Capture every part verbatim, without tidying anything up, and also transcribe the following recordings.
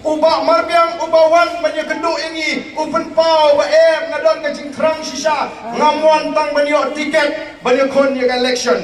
U Bah Marbiang uba wan ban ïakynduh ïa ngi, u pynpaw ba em, nga don ka jingthrang shisha, ngam wan tang ban ïoh tiket ban ïakhun ïa ka election.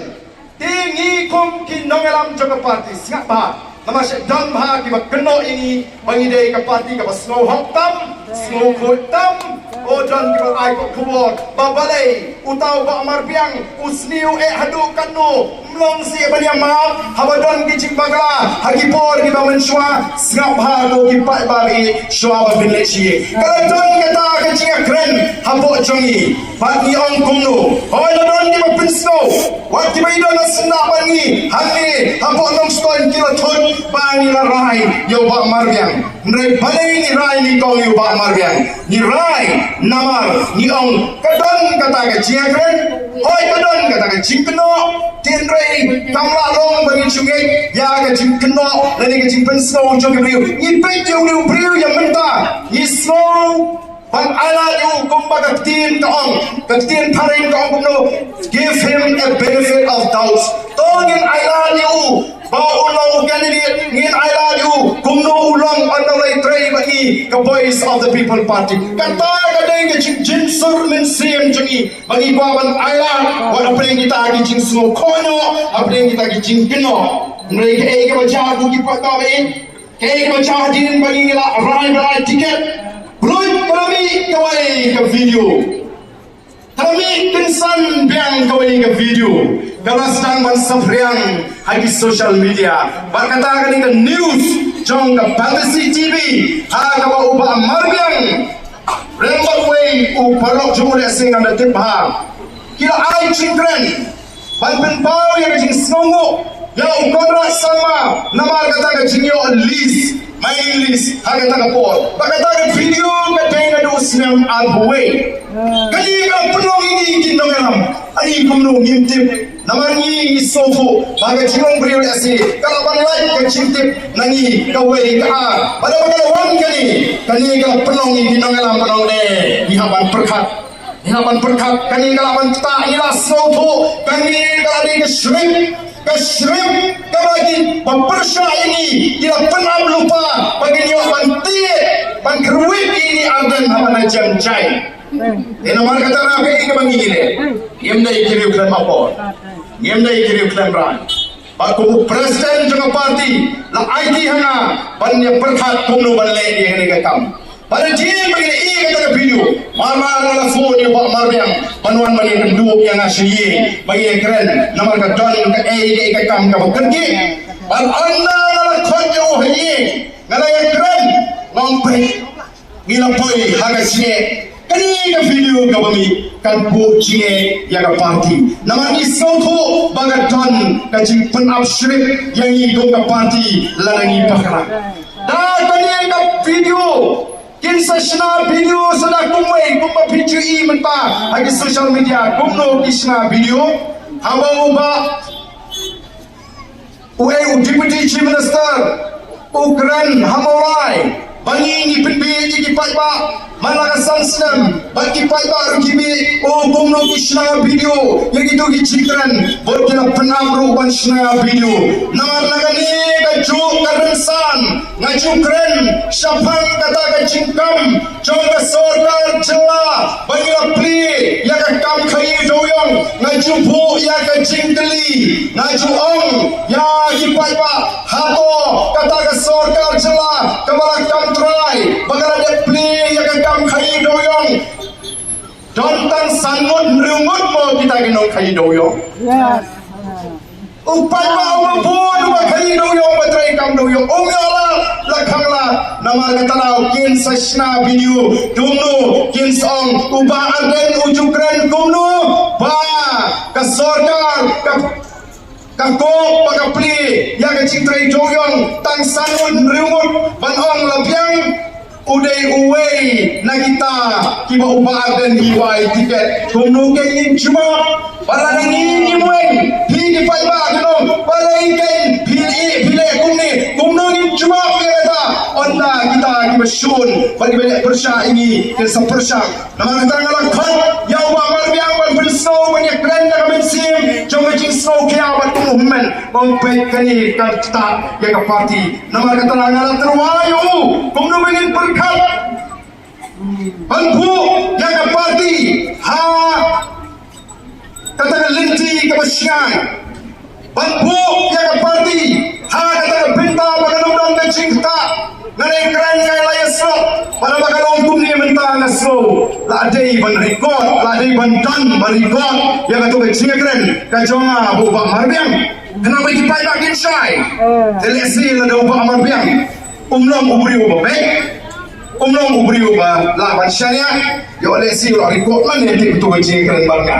Te ngi kum ki nongïalam jong ka party sngap bha, namar shu don bha kiba kynnoh ïa ngi ba ngi dei ka party kaba sngewhok tam, sngewkhuid tam. O, don kiba ai khubor ba balei uta u Bah Marbiang u sniew eh haduh katno. Ym long shuh ban ïa map haba don ki jingbakla ha ki por kiba mynshuwa. Sngap bha ko ki paidbah, shuwa ba phin leit sha ïing, ka la don kata ka jingïakren hapoh jong ngi. Bad ngi ong kumno? Hooid, la don kiba pynsngew, wat kiba i don ha syndah bad ngi hangne hapoh Nongstoiñ ki la thut ba ngi la rai ïa u Bah Marbiang. Hynrei balei ngi rai nyngkong ïa u Bah Marbiang? Ngi rai namar ngi ong ka don kata ka jingïakren, hooid, ka don kata ka jingkynnoh. Te hynrei kam lah long ba ngi shu ngeit ïa ka jingkynnoh lane ka jingpynsngew jong ki briew. Ngi peit ïa u briew ïa mynta, ngi sngew ban ailad ïa u, kumba ka ktien ka ong, ka ktien phareng ka ong kumno, give him a benefit of doubts. To ngin ailad ïa u ba u long u candidate, ngin ailad ïa u kumno u long, un da leit trei bad ngi ka Voice of the People Party. Kata ka dei ka jingjynsur mynsiem jong ngi ba ngi kwah ban ailad wat hapdeng kita ki jingsngew khohnoh, hapdeng kita ki jingkynnoh. Hynrei kaei kaba jia, ko ki paidbah, kaei kaba jia hadien ba ngi la rai ban ai tiket? Blood, ka la mih kawei ka video. Ka la mih kynsan biang kawei ka video, ka la sdang ban saphriang ha ki social media. Bad kata ka dei ka news jong ka Batesi TV, ha kaba u Bah Marbiang ryngkat wei u paralok jong u, lehse ngam da tip bha, ki la ai jingkren ban pynpaw ïa ka jingsngewnguh ïa u Conrad Sangma namar kata ka jingïoh lease, mining lease, ha kata ka por. Bad kata ka video ka dei naduh u snem arphew wei. Kane ka la pynlong ïa ngi ki nongïalam, ai kumno ngim tip. Namar ngi ngi sngewthuh ba ka jinglong briew lehse ka lah ban lait ka jingtip na ngi kawei ka ar. Bad haba ka la wan kane, kane ka la pynlong ïa ngi ki nongïalam ban ong, eh, ngi hap ban pyrkhat. Ngi hap ban pyrkhat. Kane ka lah ban ktah, ngi la sngewthuh kane ka lah dei ka script, ka script kaba ki ba pyrshah ïa ngi ki la pynap lypa ba kin ïoh ban tied, ban kyrwit ïa ngi Ardent haba na jan jai. Te namar kata, na kaei kaba ngi leh, ngim dei ki riew khlem apor, ngim dei ki riew khlem rai. Bad kum u president jong ka party, la aiti ha nga ban ïa pyrkhat kumno ban leh ïa kane ka kam. Bad hadien ba ngi la ïohi ïa kata ka video, mar mar nga la phone ïa u Bah Marbiang ban wan ban ïakynduh ïa nga sha ïing ba ngi ïakren namar ka don kaei kaei ka kam kaba kyrkieh. Bad ynda nga la khot ïa u ha ïing, nga la ïakren, nga ong, peit, ngi la poi ha ka jingeh. Kane ka video kaba mih kan buh jingeh ïa ka party. Namar ngi sngewthuh ba ka don ka jingpynap script ïa ngi kum ka party lada ngi bakla. Da kane ka video kin sa shna video sa da kumwei kumba phi ju i mynta ha ki social media. Kumno ki shna video? Haba u Bah, u, eh, u Deputy Chief Minister u kren ha Mawlai ba ngi ngi pynbieit ïa ki paidbah man la ka san snem, bad ki paidbah ruh ki bieit. O, kumno ki shna video ïa kito ki jingkren, bad ki la pynap ruh ban shna video. Namar na kane kajuh ka rynsan nga ju kren shaphang kata ka jingkam jong ka sorkar jylla ba ngi la plie ïa ka kam khaïi dewïong. Nga ju buh ïa ka jingkylli, nga ju ong ïa ki paidbah, hato kata ka sorkar jylla kaba la kam trai ba ka la dep plie ïa ka kam khaïi dewïong don tang san ngut hynriew ngut mo kita ki nongkhaïi dewïong? U paidbah u la bun uba khaïi dewïong, uba trei kam dewïong, um ïoh lad la khang lad. Namar kata daw kin sa shna video, kumno kin sa ong u Bah Ardent u ju kren kumno ba ka sorkar ka, ka kop ba ka plie ïa ka jingtrei dewïong tang san ngut hynriew ngut, ban ong la biang u dei uwei na kita kiba u Bah Ardent u ai tiket. Kumno kein ngin jubab? Ba lada ngi ngim weng, phi ki paidbah kin ong, balei kein phi leh, phi leh kumne? Kumno ngin jubab ïa kata? Ynda kita kiba shun bad kiba leh pyrshah ïa ngi kin sa pyrshah. Namar kata nga la khot ïa u Bah Marbiang ban pynsngew ban ïakren da ka mynsiem jong jingsngewkhia bad kum u hynmen ba u peit kane ka ktah ïa ka party. Namar kata nga la tyrwa ïa u kumno ba ngin pyrkhat ban buh ïa ka party ha kata ka lynti kaba shngaiñ. Ban buh ïa ka party ha kata ka bynta ba kan ym don ka jingktah. Nga dei kren nga la ïa sngewthuh ba la ba ka long kumne mynta nga sngew la dei ban record, la dei ban don ban record ïa kato ka jingkren ka jong nga ba u Bah Marbiang. Khnang ba ki paidbah kin shai. Te lehse lada u Bah Marbiang um long u briew ba beit, um long u briew ba lah ban shaniah, ïoh lehse u la record man ïa te kato ka jingkren ba nga.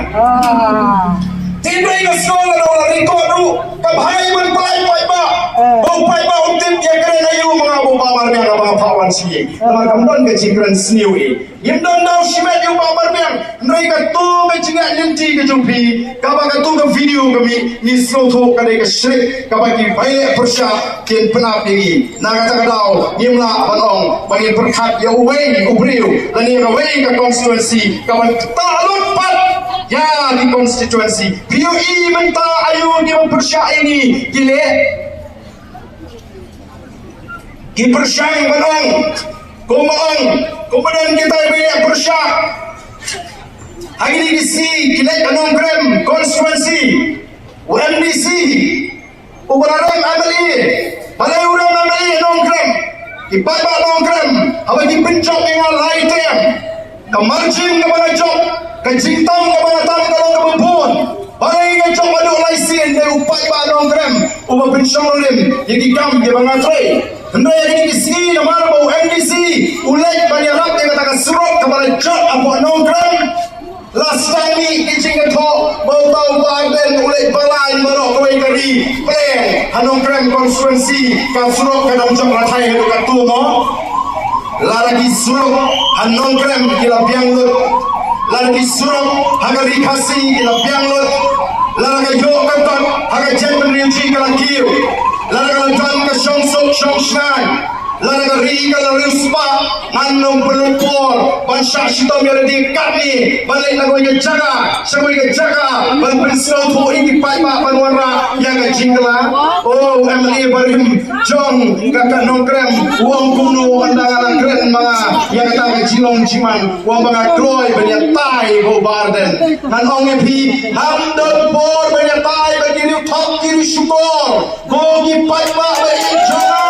Te hynrei nga sngew lada u la record ruh ka bha ban pynlait paidbah. Ba u paidbah un tip ïa kren aïu ma nga ba u Bah Marbiang ba nga phah wan sha ïing. Namar kam don ka jingkren sniew eh. Ngim don daw shimet ïa u Bah Marbiang. Hynrei kato ka jingïaid lynti ka jong phi, kaba kato ka video ka mih, ngi sngewthuh ka dei ka script kaba ki paidbah pyrshah kin pynap ïa ngi. Na kata ka daw ngim lah ban ong ba ngin pyrkhat ïa uwei u briew lane kawei ka constituency kaban ktah lut pat ïa ki constituency. Phi ïohi mynta aïu kiba pyrshah ïa ngi ki leh? Ki pyrshang ban ong, kumba ong, kumba don kitai ba ïa pyrshah. Ha kine ki sngi ki leit ha Nongkrem constituency, u MDC uba la rem MLA, balei u rem MLA ha Nongkrem? Ki paidbah Nongkrem haba ki pynjop ïa nga lai term. Ka margin kaba nga jop, ka jingtam kaba nga tam ka long kaba bun. Balei nga jop haduh lai sien? Dei u paidbah Nongkrem uba pynshong rim ïa ki kam kiba nga trei. Hynrei ha kine ki sngi namar ba u MDC u leit ban ïarap ïa kata ka surok kaba la jot hapoh Nongkrem, la sdang mih ki jingkyntu ba uta u Bah Ardent u leit ban lait baroh kawei ka ri. Pyrshang ha Nongkrem constituency ka surok ka dang jop la thait haduh katto mo. Lada ki surok ha Nongkrem ki la biang lut, lada ki surok ha ka Ri Khasi ki la biang lut, lada ka ïoh ka kot ha ka jaitbynriew jong ngi ka la kiew, lada ka la don ka shongsuk shongsngain, lada ka ri ka la riewspah, ngan ym pynlut por ban shah shitom ïa lade katne ban leit na kawei ka jaka sha kawei ka jaka ban pynsngewthuh ïa ki paidbah ban wanrah ïa ka jingkylla. O u MLA barim jong ka, ka Nongkrem u ong kumno, ynda nga la kren ma nga ïa kata ka jinglong jingman, u ong ba nga kloi ban ïatai bad u Bah Ardent. Ngan ong ïa phi, ngam don por ban ïatai bad ki riewthok ki riewshukor. Ko ki paidbah ba ïeit jong nga,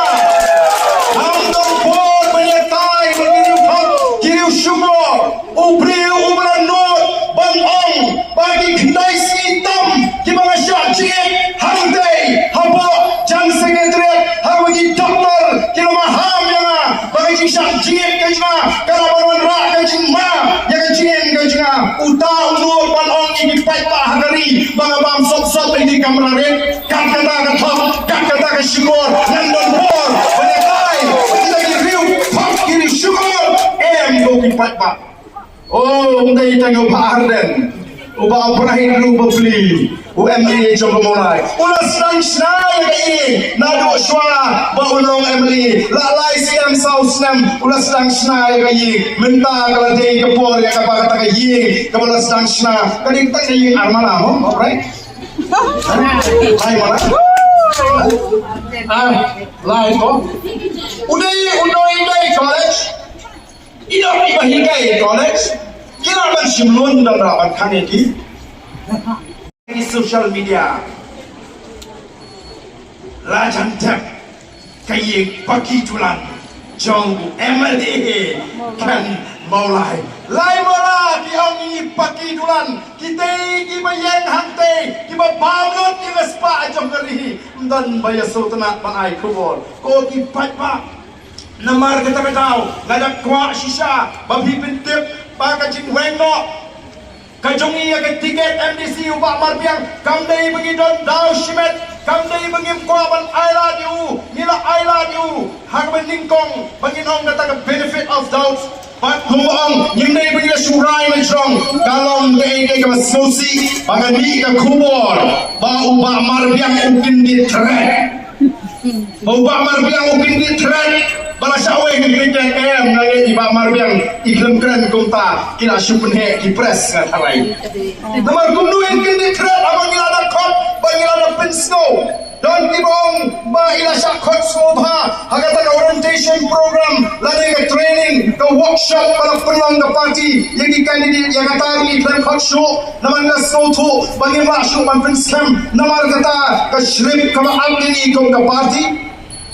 ngam don por ban ïatai bad ki riewthok ki riewshukor. U briew uba la nud ban ong ba ki khyndai sngi tam kiba nga shah jied hangtei hapoh Jam Secretariat, ha kaba ki doktor ki la maham ïa nga ba ka jingshah jied ka jong nga ka la ban wanrah ka jingma ïa ka jingim ka jong nga. Uta u nud ban ong ïa ki paidbah ha ka ri ba nga bam sop sop ïa ki kamra rit. Kat kata ka thok, kat kata ka shukor, ngam don por ban ïatai bad kita ki riewthok ki riewshukor. Em, ko ki paidbah. O, ym dei tang u Bah Ardent, u Bah Ibrahim ruh bapli, u MLA jong ka Mawlai u la sdang shna ïa ka ïing naduh shuwa ba u long MLA. La lai snem saw snem u la sdang shna ïa ka ïing. Mynta ka la dei ka por ïa kaba kata ka ïing kaba la sdang shna ka dei tang ka ïing armala, mo, right? Lai mala? Ah, lai ko. U dei, u dei, u dei college. I dang i ba hikai college, ki la ban shim loan, dang da ban khang ïa ki. Ki social media la jan tep ka ïing paki dulan jong u MLA kan Mawlai. Lai mala ki ong i paki dulan, kitei kiba ïeng hangtei kiba bam lut ïa ka spah jong ka ri, ym don ba ïa sngewtynnat ban ai khubor. Ko ki paidbah, namar kata ka daw nga da kwah shisha ba phi pyntip ba ka jingweng noh ka jong ngi ïa ka tiket MDC u Bah Marbiang kam dei ba ngi don daw shimet, kam dei ba ngim kwah ban ailad ïa u. Ngi la ailad ïa u ha kaba nyngkong ba ngin ong kata ka benefit of doubt. Bad kumba ong, ngim dei ba ngi la shu rai na jrong. Ka long kaei kaei kaba sngewsih ba ka mih ka khubor ba u Bah Marbiang u kyndit thret. Ba u Bah Marbiang u kyndit thret ba la shah weng ïa ka tiket. Em, nga ngeit i Bah Marbiang i khlem kren kumta, ki la shu pynheh ki press, nga tharai. Namar kumno in kyndit thret haba ngi la da khot Ba ngi la da pynsngew, don kiba ong ba i la shah khot sngewbha ha kata ka orientation program lane ka training, ka workshop ba la pynlong ka party ïa ki candidate. Ïa kata ngi khlem khot shuh namar ngi la sngewthuh ba ngim lah shuh ban pynskhem namar kata ka shlip kaba ap ïa ngi kum ka party.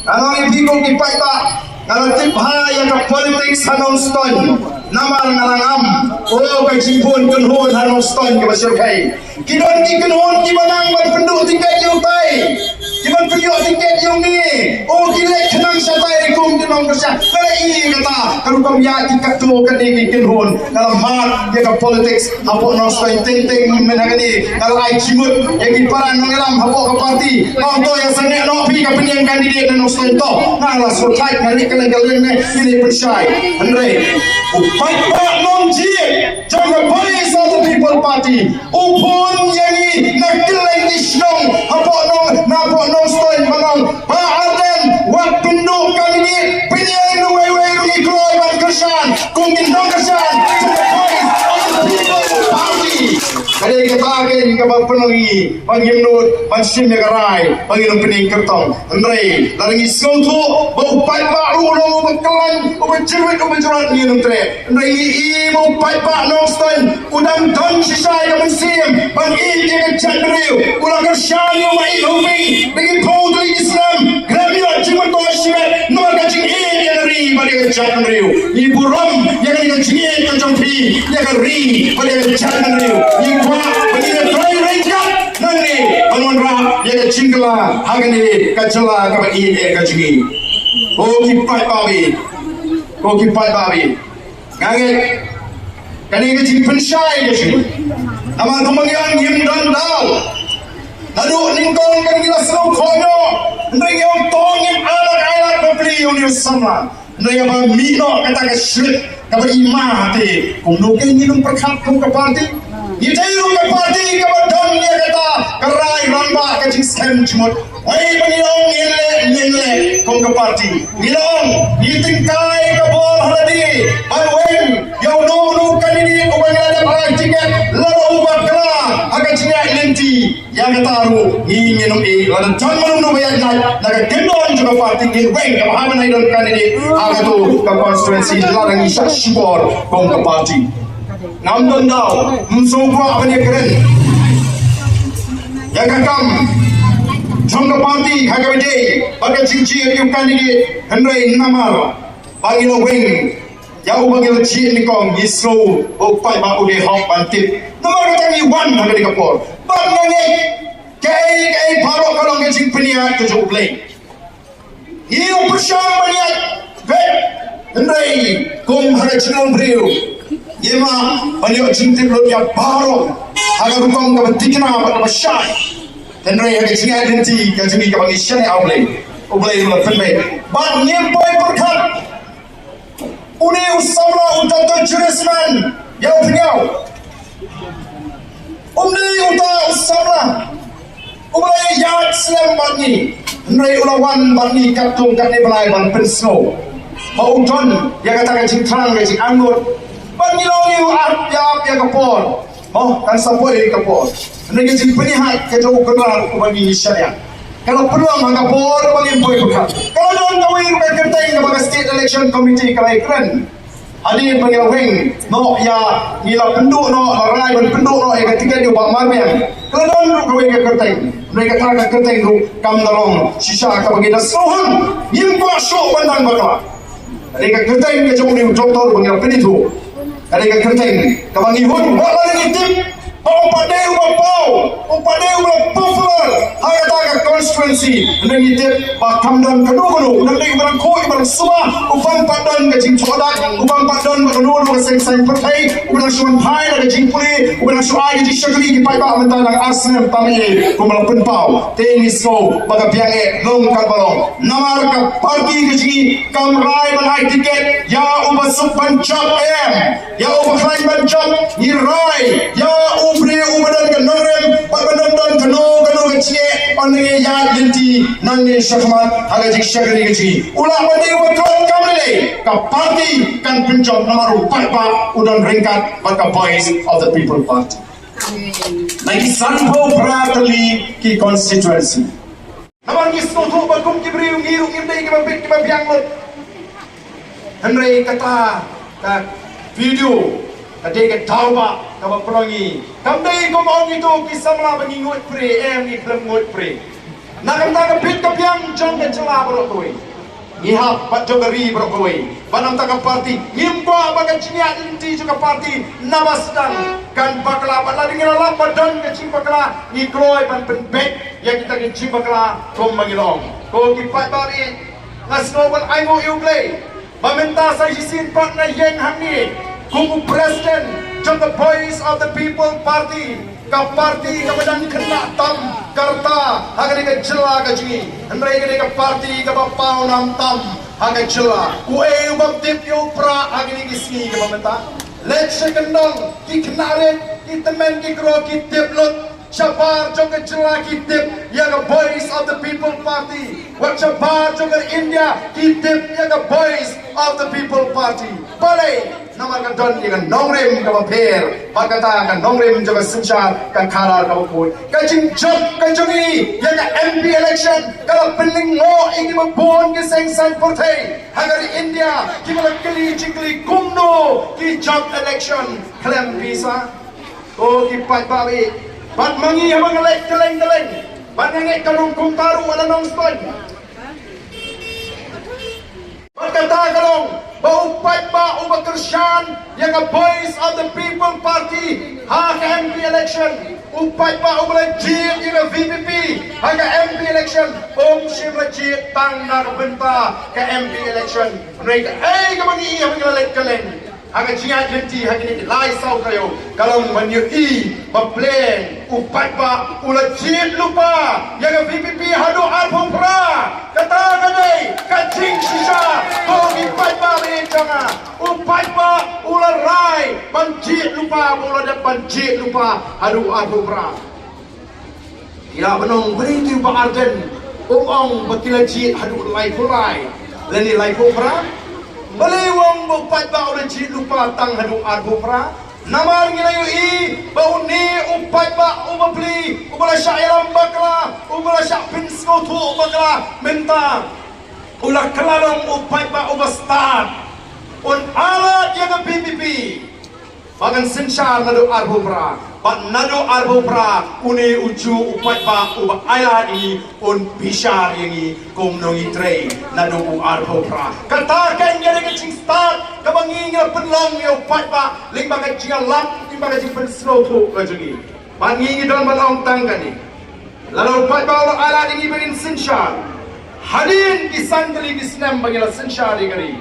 Nga ong ïa phi ko ki paidbah, nga la tip bha ïa ka politics ha Nongstoiñ namar nga la ngam. O, ka jingbun kynhun ha Nongstoiñ kaba shyrkhei. Ki don ki kynhun kiba nang ban pynduh tiket ïa utai, kiban pynduh tiket ïa une. O, ki leh khnang shatai ri kum ki nongkyrshan. Nga la ïohi kata ka rukom ïa ki katto katne ki kynhun. Nga la mad ïa ka politics hapoh Nongstoiñ teng teng mynta kane. Nga la ai jingmut ïa ki para nongïalam hapoh ka party. Nga ong to ïa sangeh noh phi ka pynïeng candidate na Nongstoiñ to. Nga la sngewthuh nga leh kylleng kylleng ne ïa ne pynshai. Hynrei u paidbah nongjied jong ka Voice of the People Party u bun ïa ngi na kylleng ki shnong hapoh Nong, na hapoh Nongstoiñ ba nong Bah Ardent, wat pynduh kane, pynïeng ruh wei wei ruh ngi kloi ban kyrshan kum ki nongkyrshan jong ka Voice of the People Party. Ka dei kata ka dei kaba pynlong ïa ngi ba ngim nud ban shim ïa ka rai ba ngin ym pynïeng kyrtong. Hynrei lada ngi sngewthuh ba u paidbah ruh u long uba kyllaiñ, uba jyrwit, uba jyrwat, ngin ym treh. Hynrei ngi i ba u paidbah Nongstoiñ u dang don shisha ïa ka mynsiem ban ïeit ïa ka jaitbynriew. U la kyrshan ïa u Bah Ïeid Hoping da ki phew tylli ki snem, khlem ïoh jingmyntoi shimet namar ka jingïeit ïa ka ri bad ïa ka jaitbynriew. Ngi burom ïa kane ka jingïeit ka jong phi ïa ka ri bad ïa ka jaitbynriew. Ngi kwah ba ngin ïa trei ryngkat nangne ban wanrah ïa ka jingkylla ha kane ka jylla kaba ïeit ïa ka jong ngi. Ko ki paidbah, ko ki paidbah, nga ngeit kane ka jingpynshai ka jong ngi. Namar kumba ngi ong, ngim don daw. Naduh nyngkong kan ngi la sngewthuh noh. Hynrei ngi ong to ngin ailad ailad bapli ïa une u samla. Hynrei haba mih noh kata ka shlip kaba i ma te, kumno kein ngin ym pyrkhat kum ka party? Ngi dei ruh ka party kaba don ïa kata ka rai rangbah, ka jingskhem jingmut. Wei ba ngi ong ngin leh, ngin leh kum ka party. Ngi ong ngi tyngkai ka bor ha lade ban weng ïa uno uno u candidate uba ngi la dep ai tiket, lada u bakla ha ka jingïaid lynti. Ïa kata ruh ngi ngin ym ïeh, lada don mano mano ba ïaid na ka kyndon jong ka party ngin weng, kaba haba ngi don candidate ha kato ka constituency lada ngi shah shukor kum ka party. Ngam don daw, ym sngewkwah ban ïakren ïa ka kam jong ka party ha kaba ïadei bad ka jingjied ïa u candidate, hynrei namar ba ngi la weng ïa uba ngi la jied nyngkong, ngi sngew ba u paidbah u dei hok ban tip. Namar kata ngi wan ha kane ka por. Bad nga ngeit kaei kaei baroh ka long ka jingpynïaid ka jong U Blei. Ngi ïoh pyrshang ban ïaid beit, hynrei kum ha ka jinglong briew ngim lah ban ïoh jingtip lut ïa baroh ha ka rukom kaba thikna bad kaba shai. Hynrei ha ka jingïaid lynti ka jong ngi kaba ngi shaniah ha U Blei, U Blei u la pynbeit. Bad ngim poi pyrkhat une u samla u Doctor Julius Mann, ïa u pynïaw. Um dei uta u samla uba la ïaid slem bad ngi, hynrei u la wan bad ngi katto katne bnai ban pynsngew ba u don ïa kata ka jingthrang, ka jingangnud. Bad ngi la ong ïa u ap ïa, ap ïa ka por. Oh, kan sa poi ka por. Hynrei ka jingpynïaid ka jong u Kynrad uba ngi shaniah ka la pynlong ha ka por ba ngim poi pyrkhat. Ka la don kawei ruh ka kyrteng kaba ka State Election Committee ka la ïakren. Hadien ba ngi la weng noh ïa, ngi la pynduh noh, la rai ban pynduh noh ïa ka tiket ïa u Bah Marbiang. Ka la don ruh kawei ka kyrteng. Hynrei kata ka kyrteng ruh kam da long shisha kaba ngi da sngewhun. Ngim kwah shuh ban dang bakla. Ka dei ka kyrteng ka jong une u doktor ba ngi la pynithuh. Ka dei ka kyrteng kaba ngi hun, wat la ngi tip ba u pat dei uba paw, u pat dei uba popular ha kata ka constituency. Hynrei ngi tip ba kam don kano kano, u dang dei uba dang khuid, uba dang suba, u bym pat don ka jingthoh dak, u bym pat don ba kano kano ka seng saiñ pyrthei, uba dang shu wan phai da ka jingpule, uba dang shu ai ka jingshakri. Ki paidbah, mynta dang ar snem tam eh kumba la pynpaw. Te ngi sngew ba ka biang eh long katba long. Namar ka party ka jong ngi kam rai ban ai tiket ïa uba suk ban jop em, ïa uba khlaiñ ban jop. Ngi rai ïa u briew uba don ka nongrim bad ba don, don kano kano ka jingeh ban ïaid lynti nangne shakhmat ha ka jingshakri ka jong ngi. U lah ban dei uba khlaiñ kam lei, ka party kan pynjop namar u paidbah u don ryngkat bad ka Voice of the People Party. Na ki sanphew phra tylli ki constituency. Namar ngi sngewthuh ba kum ki briew ngi ruh ngim dei kiba bit kiba biang lut. Hynrei kata ka video ka dei ka daw ba kaba pynlong ngi. Kam dei kum ong ito ki samla ba ngi nguid pre, em, ngi khlem nguid pre. Na ka bynta ka bit ka biang jong ka jylla baroh kawei. Ngi hap bad jong ka ri baroh kawei. Bad na ka bynta ka party, ngim kwah ba ka jingïaid lynti jong ka party naba sdang kan bakla, bad lada ngi la lap ba don ka jingbakla, ngi kloi ban pynbeit ïa kita ki jingbakla kumba ngi la ong. Ko ki paidbah, nga sngew ban ainguh ïa U Blei ba mynta sa shisien pat nga ïeng hangne kum u president jong ka Voice of the People Party, ka party kaba dang khynnah tam ka rta ha kane ka jylla ka jong ngi. Hynrei kane ka party kaba pawnam tam ha ka jylla. Uei u bym tip ïa u Prah ha kine ki sngi kiba mynta? Leit sha kyndong, ki khynnah rit, ki tymmen ki kro ki tip lut. Shabar jong ka jylla ki tip ïa ka Voice of the People Party. Wat shabar jong ka India ki tip ïa ka Voice of the People Party. Balei? Namar ka don ïa ka nongrim kaba pher. Bad kata ka nongrim jong ka synshar ka khadar kaba khuid. Ka jingjop ka jong ngi ïa ka M P election ka la pynlyngngoh ïa kiba bun ki seng saiñ pyrthei ha ka ri India, kiba la kylli jingkylli kumno ki jop election khlem pisa. Ko ki paidbah, bad ma ngi haba nga leit kylleng kylleng, bad nga ngeit ka long kumta ruh ha la Nongstoiñ. Bad kata ka long ba u paidbah uba kyrshan ïa ka Voice of the People Party ha ka M P election, u paidbah uba la jied ïa ka V P P ha ka M P election, um shym la jied tang na ka bynta ka M P election. Hynrei kaei kaba ngi ïohi haba ngi la leit kylleng ha ka jingïaid lynti ha kine ki lai saw taïew ka long ban ïohi ba pleng u paidbah u la jied lypa ïa ka V P P haduh arphew phra. Kata ka dei ka jingshisha. Ko ki paidbah jong nga, u paidbah u la rai ban jied lypa, ba u la dep ban jied lypa haduh arphew phra. Ïa, ba nong bri tu ba Ardent um ong ba ki la jied haduh laiphew lai lane laiphew phra. Balei u ong ba u paidbah u la jied lypa tang haduh arphew phra? Namar ngi la ïohi ba une u paidbah uba pli, uba la shah ïalam bakla, uba la shah pynsngewthuh bakla, mynta u la kylla long u paidbah uba stad. Un ailad ïa ka V P P ba kan synshar naduh arphew phra, bad naduh arphew phra une u juh u paidbah uba ailad ïa ngi un bishar ïa ngi kumno ngi trei naduh u arphew phra. Kata kan ïa ka jingstad kaba ngi ngi la pynlong ïa u paidbah lyngba ka jingïalam, lyngba ka jingpynsngewthuh ka jong ngi. Bad ngi ngi don ban ong tang kane. Lada u paidbah u la ailad ïa ngi ba ngin synshar hadien ki san tylli ki snem ba ngi la synshar ïa ka ri,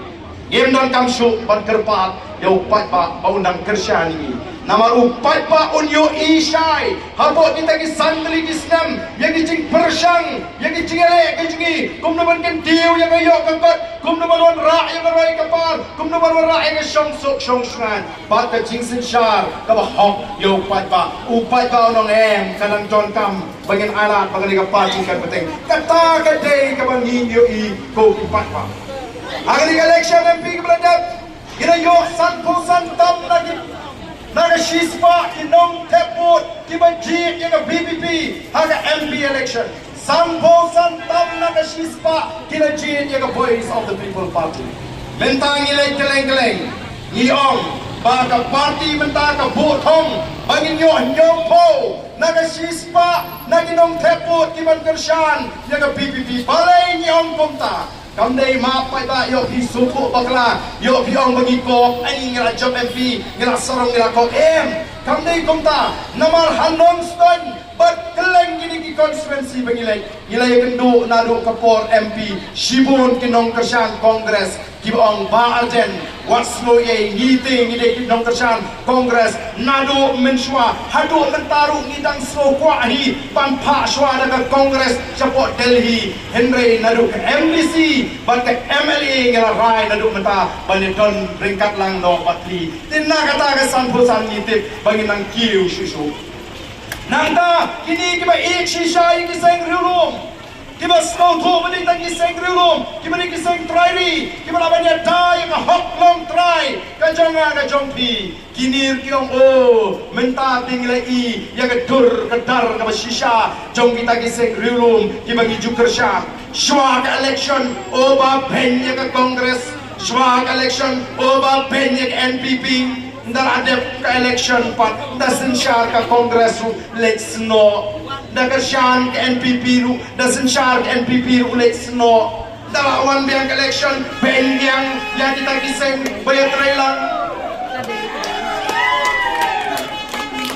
ngim donkam shuh ban kyrpad ïa u paidbah ba un dang kyrshan ïa ngi. Namar u paidbah un ïohi shai hapoh kita ki san tylli ki snem ïa ki jingpyrshang, ïa ki jingïaleh ka jong ngi, kumno ban kyntiew ïa ka ïoh ka kot, kumno ban wanrah ïa ka roi ka par, kumno ban wanrah ïa ka shongsuk shongshngaiñ. Bad ka jingsynshar kaba hok ïa u paidbah. U paidbah u ong em, ka dang donkam ba ngin ailad ba kane ka party kan bteng. Kata ka dei kaba ngi ïohi, ko ki paidbah. Ha kane ka election M P kaba la dep, ngi la ïoh sanphew san tam na ki, na ka shispah ki nongthep vote kiba jied ïa ka V P P ha ka M P election. Sanphew san tam na ka shispah ki la jied ïa ka Voice of the People Party. Mynta ngi leit kylleng kylleng, ngi ong ba ka party mynta ka buh thong ba ngin ïoh hynñiewphew na ka shispah na ki nongthep vote kiban kyrshan ïa ka V P P. Balei ngi ong kumta? Kam dei ma paidbah ïoh phi sngewthuh bakla, ïoh phi ong ba ngi kop, ai ngi la jop M P, ngi la sarong, ngi la kop, em. Kam dei kumta, namar ha Nongstoiñ bad kylleng kine ki constituency ba ngi leit, ngi la ïakynduh naduh ka por M P, shibun ki nongkyrshan Congress kiba ong Bah Ardent, wat sngew ei, ngi te ngi dei ki nongkyrshan Congress naduh mynshuwa haduh mynta ruh ngi dang sngewkwah hi ban phah shuwa da ka Congress shapoh Delhi, hynrei naduh ka M D C bad ka M L A ngi la rai naduh mynta ban ïadon ryngkat lang noh bad phi. Te na kata ka sanphew san ngi tip ba ngin nang kiew shuh shuh. Nangta kine kiba ïeit shisha ïa ki seng riewlum, Kiba sngewthuh ba dei tang ki seng riewlum, kiba dei ki seng trai ri, kiba lah ban ïada ïa ka hok longtrai ka jong nga ka jong phi. Kine ki ong, oh, mynta te ngi la i ïa ka dur ka dar kaba shisha jong kita ki seng riewlum kiba ngi ju kyrshan. Shuwa ka election, oh, ba beiñ ïa ka Congress. Shuwa ka election, oh, ba beiñ ïa ka N P P. Nda la dep ka election pat, nda synshar ka Congress ruh leit snoh. Nda kyrshan ka N P P ruh, nda synshar ka N P P ruh leit snoh. Nda la wan biang ka election, beiñ biang ïa kita ki seng ba ïatrei lang.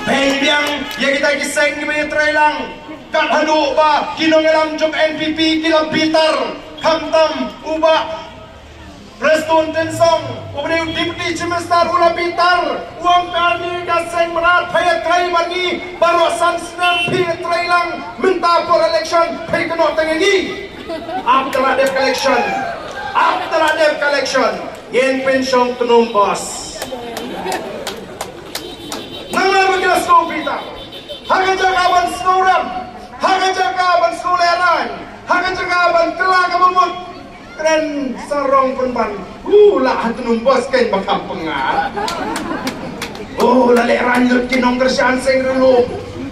Beiñ biang ïa kita ki seng ba ïatrei lang. Kat haduh ba ki nongïalam jong N P P ki la bitar, khamtam u Bah Prestone Tynsong, uba dei u Deputy Chief Minister, u la bitar, u ong, kane ka seng Mrad phi ïatrei bad ngi baroh san snem, phi ïatrei lang, mynta por election phi kynnoh tang ïa ngi. Ap te la dep ka election. Ap te la dep ka election. Ngin pynshong tnum, boss. Namar ba ki la sngewbitar. Ha ka jaka ban sngewrem, ha ka jaka ban sngewlehraiñ, ha ka jaka ban kylla kaba mut, kren sarong pynban. Uh, la ha tnum, boss, kein ba kham pyngan. Oh, la lehraiñ lut ki nongkyrshan seng riewlum.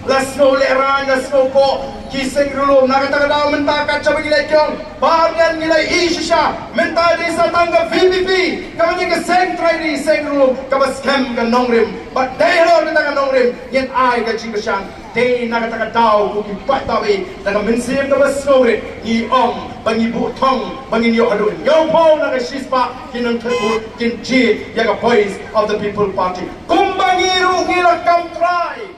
La sngewlehraiñ, la sngewkoh ki seng riewlum. Na kata ka daw mynta, kat shaba ngi la ïoh, ba ngi la i shisha, mynta dei sa tang ka V P P, kaba dei ka seng trai ri, seng riewlum kaba skhem ka nongrim. Bad dei halor kata ka nongrim ngin ai ka jingkyrshan. Te na kata ka daw, ko ki paidbah, da ka mynsiem kaba sngewrit, ngi ong ba ngi buh thong ba ngin ïoh haduh hynñiewphew na ka shispah ki nongthoh vote kin jied ïa ka Voice of the People Party. Kumba ngi ruh ngi la kam trai.